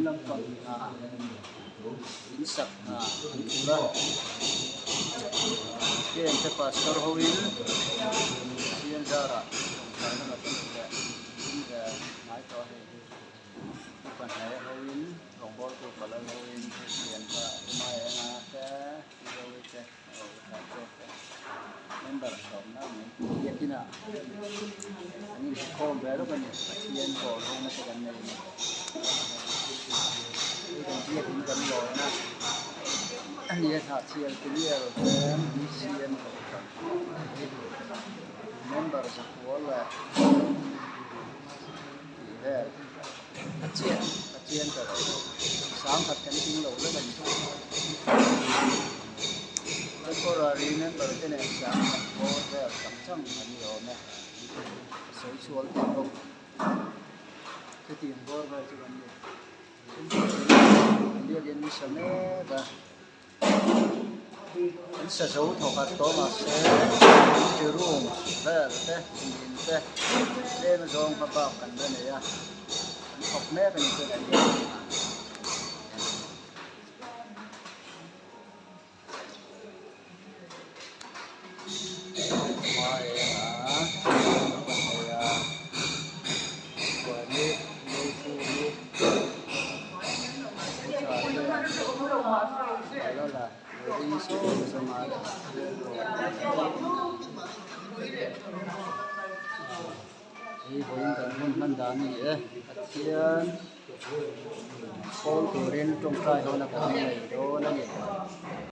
lampang hna in sak hna an phur a heng te pastor ho in Pathian zarah tawngtaina lam a nih leh in ve hnai tawh a hei hi upa hnai ho in rawngbawltu palai ho in kristian pa hmaenga te Mizote te member sawmna mai biakin ah an inhmukhawm ve lawk a ni Pathian pawl ho na te kan nei a ni hei kan biakin kan lawina a ni a hnahchhiar peniel veng bcm kohhran member zakua leh tih vel a chiah a chian ta lo sangkhat kan ting lo vek a ni temporary member te nen sangkhat bawr vel chang chang an ni awm e a sawi chhual thei bawk chutiang bawr vel chu kan ni biakin sa mek a. An sa zo thawkhat tawh mahse empty room vel te in te tlem zawng hma bak kan la nei a an thawk mek a ni tunah hian. Hei vawiin kan hun hman dan a ni e Pathian pawl turin tawngtai hona kan nei dawn a ni.